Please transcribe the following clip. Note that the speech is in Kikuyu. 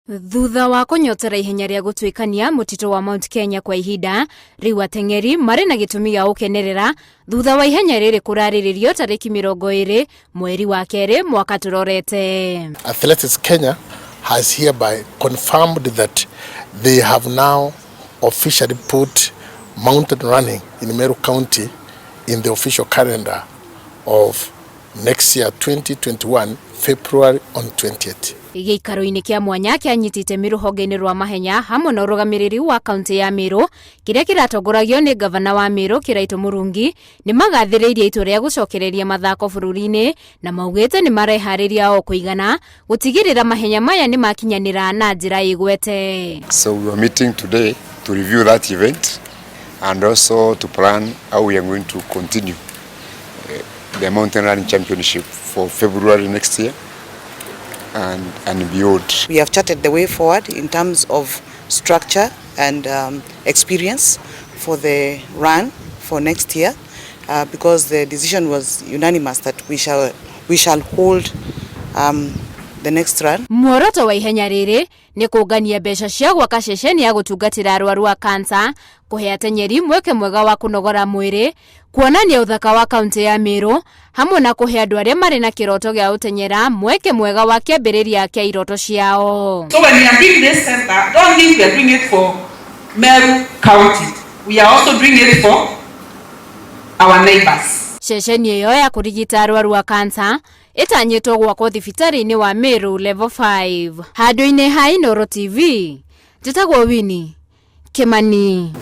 Thutha wa kũnyotera ihenya rĩa gũtuĩkania mũtitũ wa Mount Kenya kwa ihinda, rĩu ateng'eri marĩ na gĩtũmi gĩa gũkenerera thutha wa ihenya rĩrĩ kũrarĩrĩrio tarĩki 20 mweri wa kerĩ mwaka tũrorete. Athletics Kenya has hereby confirmed that they have now officially put mountain running in Meru County in the official calendar of next year 2021 February on 20th. Gĩikaro-inĩ kĩa mwanya kĩanyitĩte itemi rũhonge-inĩ rwa mahenya hamwe na ũrũgamĩrĩri wa kaunti ya Meru kĩrĩa kĩratongoragio nĩ ngavana wa Meru Kĩraitũ Mũrungi nĩ magathĩrĩirie itua rĩa gũcokereria mathako bũrũri-inĩ na maugĩte nĩ mareharĩria o kũigana gũtigĩrĩra mahenya maya nĩ makinyanĩra na njĩra ĩgwete. So we are meeting today to review that event and also to plan how we are going to continue the Mountain Running Championship for February next year and beyond. We have charted the way forward in terms of structure and experience for the run for next year, because the decision was unanimous that we shall hold the next run. Muoroto wa ihenya rĩrĩ nĩ kũngania mbeca cia gwaka ceceni ya gũtungatĩra arwaru a kansa, kũhe ateng'eri mweke mwega wa kũnogora mwĩrĩ, kuonania ũthaka wa kaunti ya Meru hamwe na kũhe andũ arĩa marĩ na kĩroto gĩa gũteng'era mweke mwega wa kĩambĩrĩria kĩa iroto ciao. So when we are doing this center, don't think we are doing it for Meru County. We are also doing it for our neighbors. Ceceni ĩyo ya kũrigita arwaru a kansa ĩtanyĩtwo gwakwo thibitarĩ-inĩ wa Meru Level 5. Handũ-inĩ ha Inooro TV, njĩtagwo Winnie Kimani.